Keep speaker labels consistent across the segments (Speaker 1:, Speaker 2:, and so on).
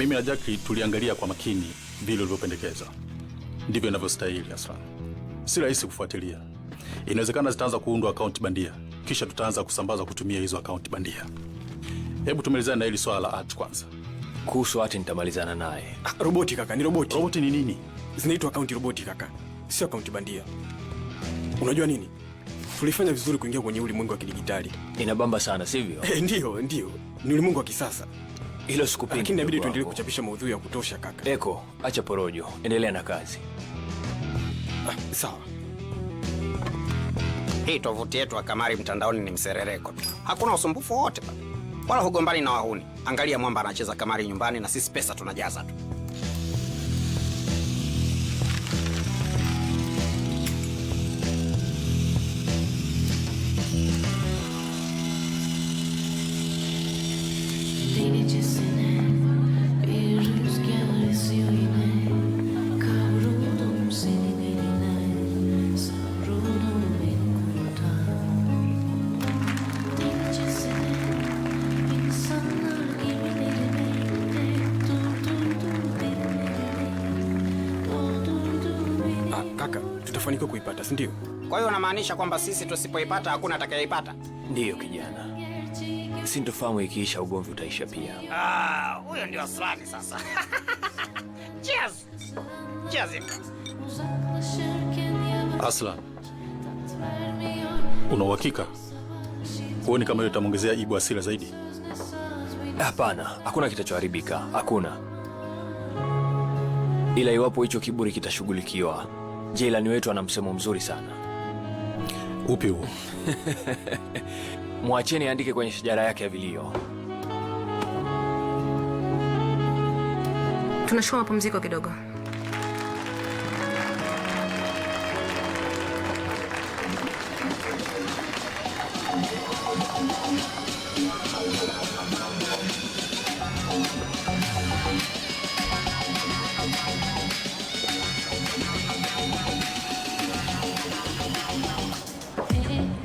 Speaker 1: Mimi na Jackie tuliangalia kwa makini vile ulivyopendekeza. Ndivyo inavyostahili Aslan. Si rahisi kufuatilia. Inawezekana zitaanza kuundwa akaunti bandia, kisha tutaanza kusambaza kutumia hizo akaunti bandia. Hebu tumalizane na hili swala la art kwanza.
Speaker 2: Kuhusu ati nitamalizana naye.
Speaker 3: Ah, roboti kaka, ni roboti.
Speaker 1: Roboti ni nini?
Speaker 3: Zinaitwa akaunti roboti kaka, sio akaunti bandia. Unajua nini? Tulifanya vizuri kuingia kwenye ulimwengu wa kidigitali.
Speaker 2: Inabamba sana, sivyo?
Speaker 3: Ndiyo, ndiyo, ni ulimwengu wa kisasa,
Speaker 2: Hilo sikupingi.
Speaker 3: lakini inabidi
Speaker 2: Ndugu
Speaker 3: tuendelee
Speaker 2: wangu.
Speaker 3: kuchapisha maudhui ya kutosha kaka.
Speaker 2: Eko, acha porojo, endelea na kazi.
Speaker 3: Ah, sawa.
Speaker 4: Hii tovuti yetu ya kamari mtandaoni ni mserereko tu, hakuna usumbufu wowote pale, wala hugombani na wahuni. Angalia, mwamba anacheza kamari nyumbani na sisi pesa tunajaza tu.
Speaker 5: Delicesine bir rüzgar esiyor yine. Kavruldum senin eline, savruldum, beni kurtar. Delicesine insanlar gemilerini hep durdurdun derinlerine, doldurdun beni.
Speaker 3: Ah, kaka, tutafanikiwa kuipata, si ndio?
Speaker 4: Kwa hiyo unamaanisha kwamba sisi tusipoipata hakuna atakayeipata?
Speaker 2: Ndiyo kijana, sintofahamu ikiisha, ugomvi utaisha pia.
Speaker 4: Ah, huyo ndio Aslani sasa. Cheers. Cheers. Imka.
Speaker 5: Uzaklaşırken yavaş
Speaker 1: Aslan,
Speaker 5: tat vermiyor
Speaker 1: una uhakika? Huoni kama hiyo itamwongezea Ibu hasira zaidi?
Speaker 5: Söz ne saz beni.
Speaker 2: Hapana, hakuna kitachoharibika, hakuna. Ila iwapo hicho kiburi kitashughulikiwa, Jeilani wetu ana msemo mzuri sana.
Speaker 1: Upi huo?
Speaker 2: Mwacheni aandike kwenye shajara yake ya vilio.
Speaker 6: Tunachukua mapumziko kidogo.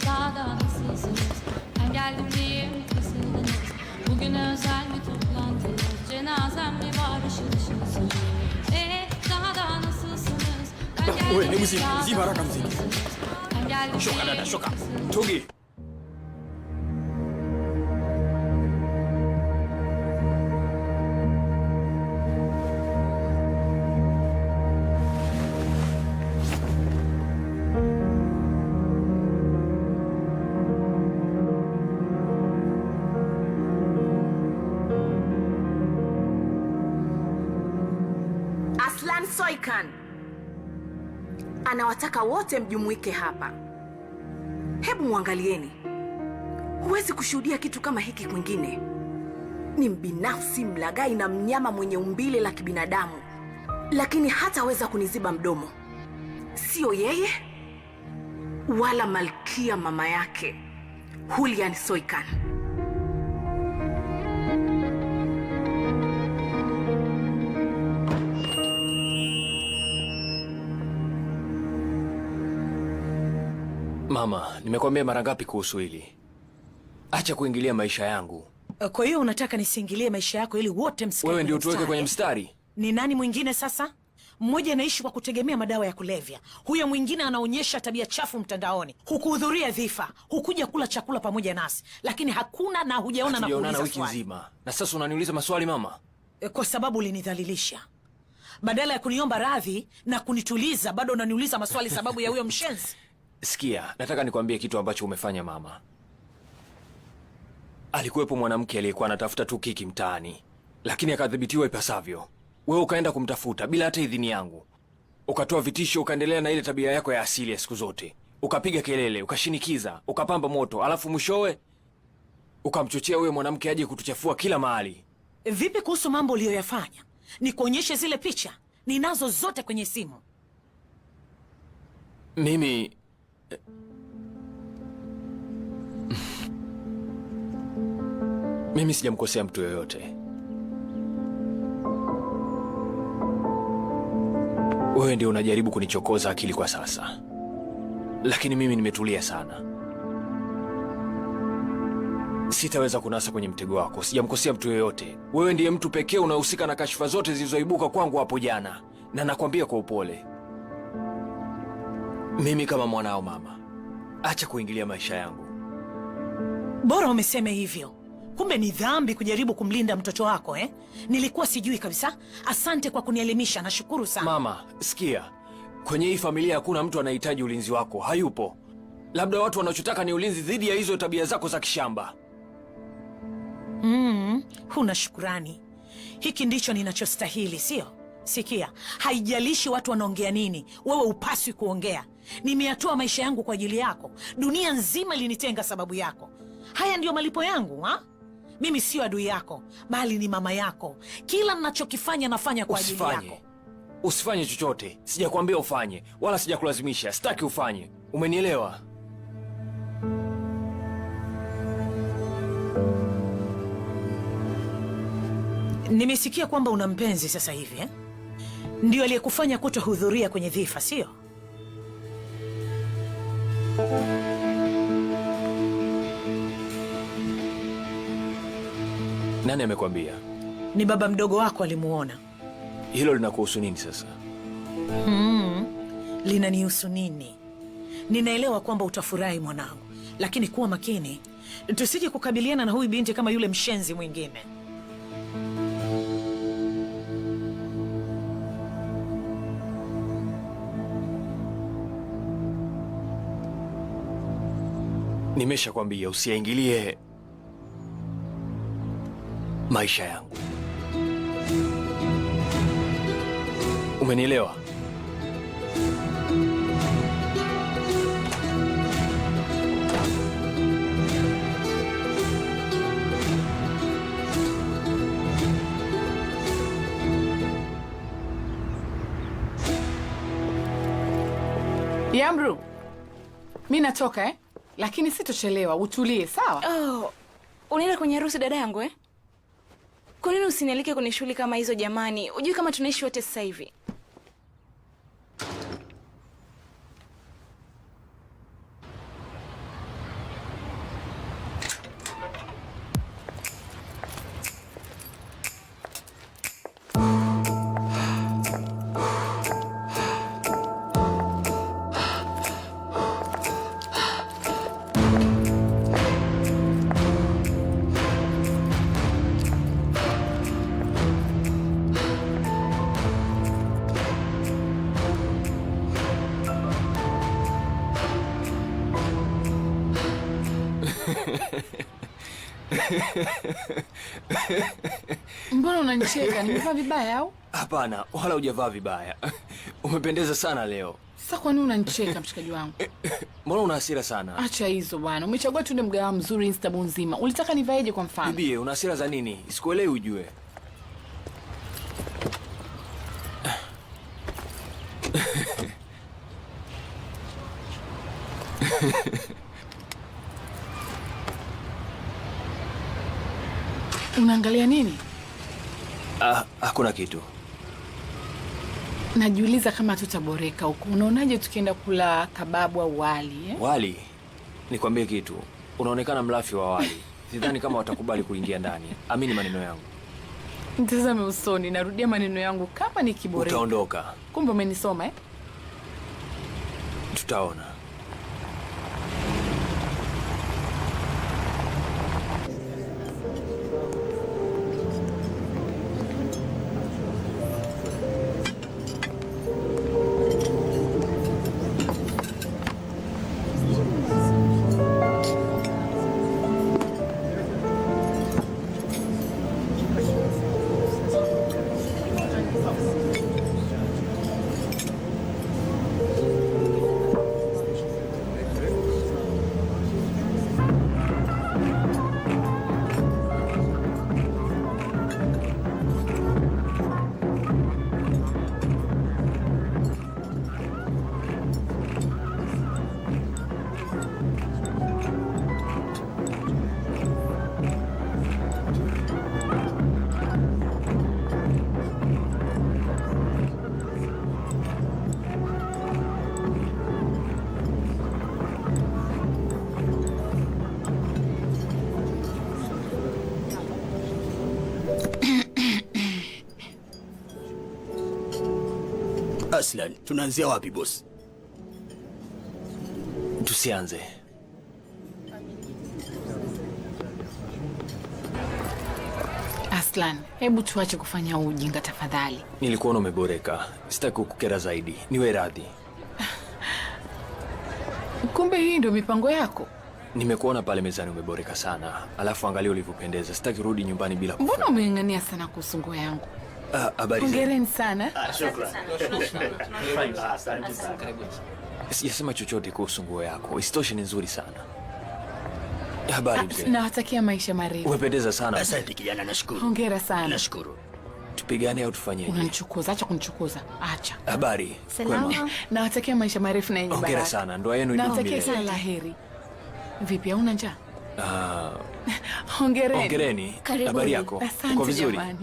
Speaker 5: Daha da nasılsınız? Ben geldim diye mi kasıldınız? Bugün özel mi toplantınız? Cenazem mi var ışıl ışılsın? Daha da nasılsınız? Ben geldim
Speaker 3: Wewe, hebu zima,
Speaker 5: daha da
Speaker 3: zima haraka mziki.
Speaker 5: nasılsınız? Ben geldim
Speaker 4: Shuka
Speaker 5: diye
Speaker 4: dada,
Speaker 5: mi
Speaker 4: shuka.
Speaker 5: kasıldınız?
Speaker 2: Tugi,
Speaker 6: Aslan Soykan anawataka wote mjumuike hapa. Hebu mwangalieni, huwezi kushuhudia kitu kama hiki kwingine. Ni mbinafsi, mlaghai na mnyama mwenye umbile la kibinadamu, lakini hataweza kuniziba mdomo. Sio yeye wala malkia mama yake Julian Soykan.
Speaker 2: Mama, nimekwambia mara ngapi kuhusu hili? Acha kuingilia maisha yangu.
Speaker 7: Kwa hiyo unataka nisiingilie maisha yako ili wote msikae
Speaker 2: Wewe ndio
Speaker 7: kwenye
Speaker 2: tuweke
Speaker 7: mstari,
Speaker 2: kwenye
Speaker 7: eh?
Speaker 2: mstari.
Speaker 7: Ni nani mwingine sasa? Mmoja anaishi kwa kutegemea madawa ya kulevya, huyo mwingine anaonyesha tabia chafu mtandaoni. Hukuhudhuria dhifa, hukuja kula chakula pamoja nasi, lakini hakuna na hujaona na
Speaker 2: Hatujaonana
Speaker 7: kuuliza
Speaker 2: wiki
Speaker 7: swali.
Speaker 2: nzima na sasa unaniuliza maswali mama?
Speaker 7: Kwa sababu ulinidhalilisha. Badala ya kuniomba radhi na kunituliza, bado unaniuliza maswali sababu ya huyo mshenzi.
Speaker 2: Sikia, nataka nikwambie kitu ambacho umefanya mama. Alikuwepo mwanamke aliyekuwa anatafuta tu kiki mtaani, lakini akadhibitiwa ipasavyo. Wewe ukaenda kumtafuta bila hata idhini yangu, ukatoa vitisho, ukaendelea na ile tabia yako ya asili ya siku zote, ukapiga kelele, ukashinikiza, ukapamba moto, alafu mwishowe ukamchochea huyo mwanamke aje kutuchafua kila mahali.
Speaker 7: Vipi kuhusu mambo uliyoyafanya? Nikuonyeshe zile picha ninazo zote kwenye simu.
Speaker 2: Mimi sijamkosea mtu yoyote. Wewe ndio unajaribu kunichokoza akili kwa sasa, lakini mimi nimetulia sana. Sitaweza kunasa kwenye mtego wako. Sijamkosea mtu yoyote. Wewe ndiye mtu pekee unahusika na kashifa zote zilizoibuka kwangu hapo jana, na nakwambia kwa upole, mimi kama mwanao mama, acha kuingilia maisha yangu.
Speaker 7: Bora umesema hivyo. Kumbe ni dhambi kujaribu kumlinda mtoto wako eh? Nilikuwa sijui kabisa. Asante kwa kunielimisha, nashukuru sana.
Speaker 2: Mama, sikia, kwenye hii familia hakuna mtu anahitaji ulinzi wako, hayupo. Labda watu wanachotaka ni ulinzi dhidi ya hizo tabia zako za kishamba.
Speaker 7: Huna shukurani. Hiki ndicho ninachostahili, sio? Sikia, haijalishi watu wanaongea nini, wewe upaswi kuongea. Nimeyatoa maisha yangu kwa ajili yako, dunia nzima ilinitenga sababu yako. Haya ndiyo malipo yangu ha? Mimi sio adui yako, bali ni mama yako. Kila ninachokifanya nafanya kwa ajili yako.
Speaker 2: Usifanye chochote. Sijakwambia ufanye, wala sijakulazimisha. Sitaki ufanye, umenielewa?
Speaker 7: Nimesikia kwamba una mpenzi sasa hivi eh? Ndio aliyekufanya kutohudhuria kwenye dhifa, sio?
Speaker 2: Nani amekwambia?
Speaker 7: Ni baba mdogo wako alimuona.
Speaker 2: Hilo linakuhusu nini sasa?
Speaker 7: Linanihusu nini? Ninaelewa kwamba utafurahi mwanangu, lakini kuwa makini, tusije kukabiliana na huyu binti kama yule mshenzi mwingine.
Speaker 2: Nimeshakwambia usiyaingilie maisha yangu, umenielewa?
Speaker 8: Yamru, mi natoka eh? Lakini sitochelewa, utulie sawa?
Speaker 9: Oh, unaenda kwenye harusi dada yangu eh? Kwa nini usinialike kwenye shughuli kama hizo jamani? Hujui kama tunaishi wote sasa hivi.
Speaker 8: Mbona unanicheka? Nimevaa vibaya au?
Speaker 2: Hapana, wala hujavaa vibaya. Umependeza sana leo.
Speaker 8: Sasa kwa nini unanicheka mshikaji wangu?
Speaker 2: Mbona una hasira sana?
Speaker 8: Acha hizo bwana, umechagua tunde mgahawa mzuri Istanbul nzima. Ulitaka nivaeje kwa mfano?
Speaker 2: Bibie, una hasira za nini? Sikuelewi ujue.
Speaker 8: Unaangalia nini?
Speaker 2: Hakuna kitu.
Speaker 8: Najiuliza kama tutaboreka huko. Unaonaje tukienda kula kababu au wali eh?
Speaker 2: Wali? Nikwambie kitu, unaonekana mlafi wa wali. Sidhani kama watakubali kuingia ndani. Amini maneno yangu.
Speaker 8: Nitazame usoni, narudia maneno yangu kama nikiboreka.
Speaker 2: Utaondoka.
Speaker 8: Kumbe umenisoma eh?
Speaker 2: Tutaona.
Speaker 10: Aslan, tunaanzia wapi boss?
Speaker 2: Tusianze.
Speaker 8: Aslan, hebu tuache kufanya huu ujinga tafadhali.
Speaker 2: Nilikuona umeboreka, sitaki kukukera zaidi, niwe radhi.
Speaker 8: Kumbe hii ndio mipango yako?
Speaker 2: Nimekuona pale mezani umeboreka sana, alafu angalia ulivyopendeza. Sitaki kurudi nyumbani bila
Speaker 8: Mbona umeng'ang'ania sana kuhusu nguo yangu?
Speaker 2: Habari zenu.
Speaker 8: Hongereni sana.
Speaker 10: Asante sana.
Speaker 2: Sijasema chochote kuhusu nguo yako, isitoshe ni nzuri sana. Habari mzee.
Speaker 8: Nawatakia maisha marefu.
Speaker 2: Umependeza sana.
Speaker 10: Asante kijana, nashukuru.
Speaker 8: Hongera sana.
Speaker 10: Nashukuru.
Speaker 2: Tupigane au tufanyeje?
Speaker 8: Unanichukuza, acha kunichukuza. Acha.
Speaker 2: Habari. Kwema.
Speaker 8: Nawatakia maisha marefu na yenye
Speaker 2: Hongera
Speaker 8: baraka.
Speaker 2: sana, ndoa yenu idumu
Speaker 8: Nawatakia
Speaker 2: milele.
Speaker 8: kila la heri. Vipi, hauna njaa?
Speaker 2: Ah,
Speaker 8: Hongereni.
Speaker 2: hongereni.
Speaker 8: Karibuni.
Speaker 2: Habari yako?
Speaker 8: Asante
Speaker 2: Uko vizuri?
Speaker 8: jamani.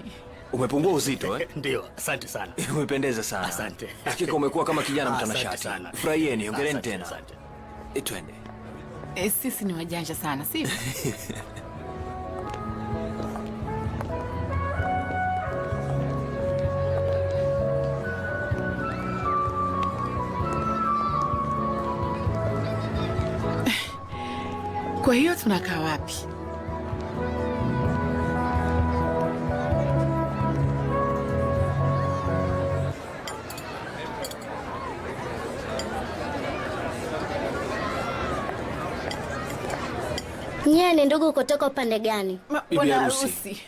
Speaker 2: Umepungua uzito eh?
Speaker 10: Ndio, asante sana.
Speaker 2: Umependeza sana.
Speaker 10: Asante.
Speaker 2: Hakika umekuwa kama kijana
Speaker 10: Asante
Speaker 2: mtanashati.
Speaker 10: sana.
Speaker 2: Furahieni, hongereni
Speaker 10: Asante,
Speaker 2: tena.
Speaker 10: asante.
Speaker 2: Twende.
Speaker 8: Sisi ni wajanja sana, sivyo? Kwa hiyo tunakaa wapi?
Speaker 11: Nyie ni ndugu kutoka upande gani?
Speaker 2: Bibi
Speaker 8: Bwana
Speaker 2: harusi.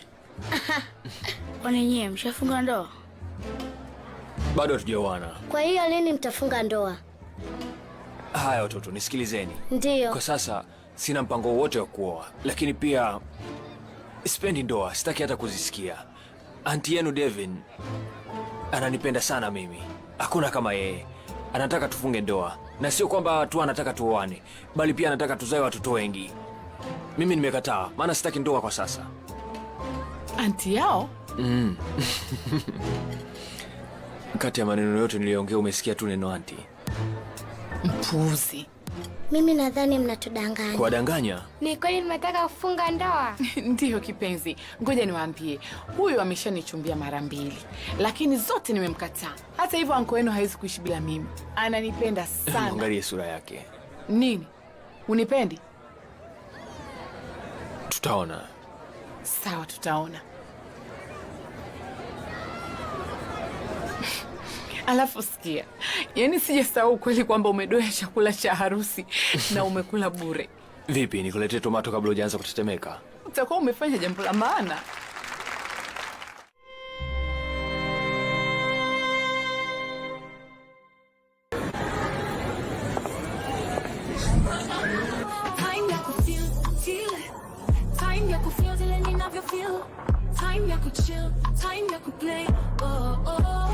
Speaker 11: Kwani nyie mshafunga ndoa?
Speaker 2: Bado hatujaoana.
Speaker 11: Kwa hiyo lini mtafunga ndoa?
Speaker 2: Haya watoto, nisikilizeni.
Speaker 11: Ndiyo.
Speaker 2: Kwa sasa sina mpango wowote wa kuoa, lakini pia sipendi ndoa, sitaki hata kuzisikia. Anti yenu Devin ananipenda sana mimi, hakuna kama yeye. Anataka tufunge ndoa, na sio kwamba tu anataka tuoane, bali pia anataka tuzae watoto wengi. Mimi nimekataa, maana sitaki ndoa kwa sasa.
Speaker 8: Anti yao?
Speaker 2: Mm. Kati ya maneno yote niliyoongea umesikia tu neno anti.
Speaker 8: Mpuuzi.
Speaker 11: Mimi nadhani mnatudanganya.
Speaker 2: Kuwadanganya?
Speaker 11: Ni kweli nimetaka kufunga ndoa?
Speaker 8: Ndiyo kipenzi, ngoja niwaambie, huyu ameshanichumbia mara mbili, lakini zote nimemkataa. Hata hivyo anko wenu hawezi kuishi bila mimi, ananipenda sana.
Speaker 2: Mwangalie sura yake.
Speaker 8: Nini? Unipendi?
Speaker 2: Tutaona.
Speaker 8: Sawa, tutaona. Alafu sikia, yaani sijasahau ukweli kwamba umedoya chakula cha harusi na umekula bure.
Speaker 2: Vipi, nikuletee tomato kabla hujaanza kutetemeka?
Speaker 8: Utakuwa umefanya jambo la maana.
Speaker 5: Time ya kufeel, feel. Time ya kufeel zile ninavyo feel. Time ya kuchill, time ya kuplay. Oh, oh.